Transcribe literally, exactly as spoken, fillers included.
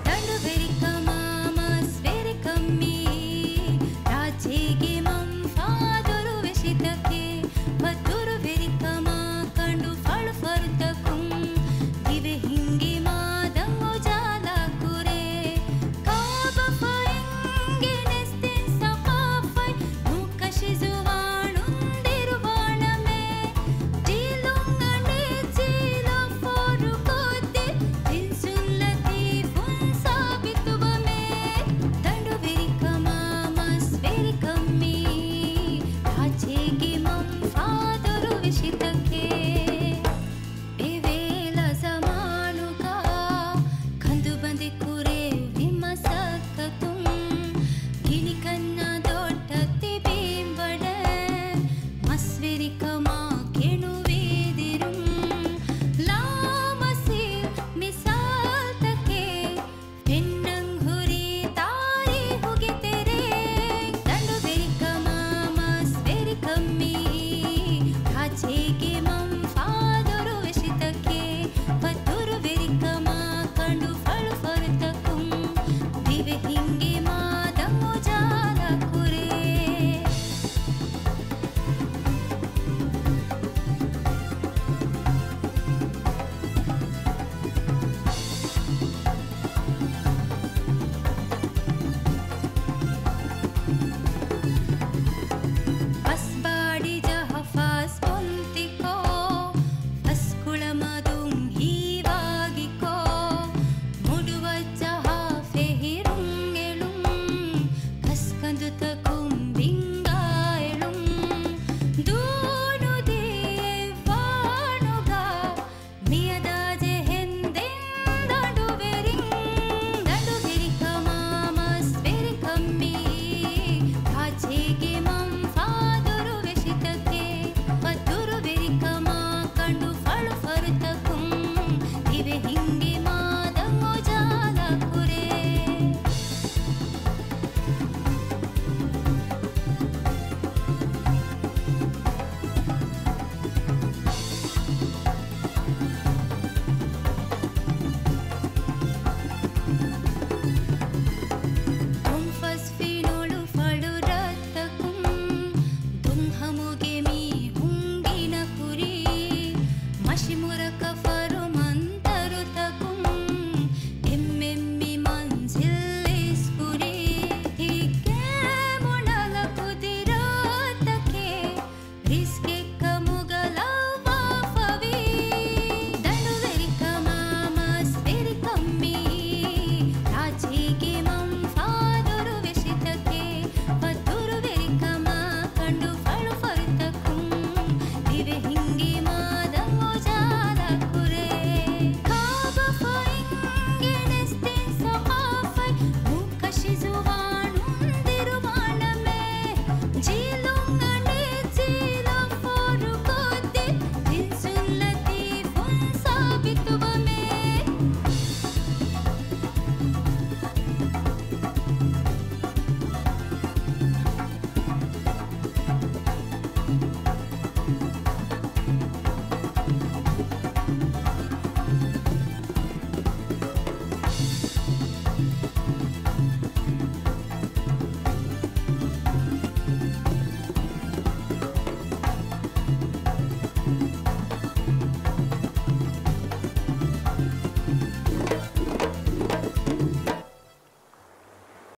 ދަނޑުވެރިކަމާ މަސްވެރިކަން މިއީ ރާއްޖޭގެ މަންފާ ދޮރުވެށިތަކެއް. ވައްދުރުވެރިކަމާ ކަނޑު ފަޅު ފަރުތަކުން ދިވެހިންގެ މާދަން އުޖާލާ ކުރޭ. ކާބަފައިންގެ ނެސްދެން ސަފާފަތް ނުކަށި ޒުވާނުން ދިރުވާނަމޭ. ޖީލުން އަނެއް ޖީލަށް ފޯރުކޮށްދޭ ތިންސުން ލަތީފުން ސާބިތުވަމޭ. ދަނޑުވެރިކަމާ މަސްވެރިކަން މިއީ ރާއްޖޭގެ މަންފާ ދޮރުވެށިތަކެއް. އެވޭލަ ޒަމާނުގަ ކަނދުބަނދެ ކުރެއްވި މަސައްކަތުން ގިނިކަންނަށް ދޮއްޓަށް ތިބީން ވަޑައި މަސްވެރިކަމާ ކެނޑުވީ ދިރުން. ލާމަސީ މިސާލްތަކެއް ފެންނަން ހުރީ ތާރީހުގެ ތެރޭ. ދަނޑުވެރިކަމާ މަސްވެރިކަން މިއީ ރާއްޖޭގެ މަންފާ ދޮރުވެށިތަކެއް. ފަތުރުވެރިކަމާ ކަނޑު ފަޅު ފަރުތަކުން ދިވެހިންގެ މާދަން އުޖާލާ ކުރޭ. ބަސްބާޑި ޖަހާ ފަސް ބޮންތިކޮށް، ފަސް ކުޅަ މަދުން ހީވާގިކޮށް، މުޑުވައްޗަހާ ފެހިރުން އެޅުން، ކަސްކަނދުތަކުން ބިންގާ އެޅުން، ދޫނުދީ އެއްވާނުގަ މިއަދާ ޖެހެންދެން ދަނޑުވެރިން. ދަނޑުވެރިކަމާ މަސްވެރިކަން މިއީ ރާއްޖޭގެ މަންފާ ދޮރުވެށިތަކެއް. ފަތުރުވެރިކަމާ ކަނޑު ފަޅު ފަރުތަކުން ދިވެހިންގެ މާދަން އުޖާލާ ކުރޭ. ދޮންފަސް ފިނޮޅު ފަޅު ރަށްތަކުން ދޮންހަމުގެ މި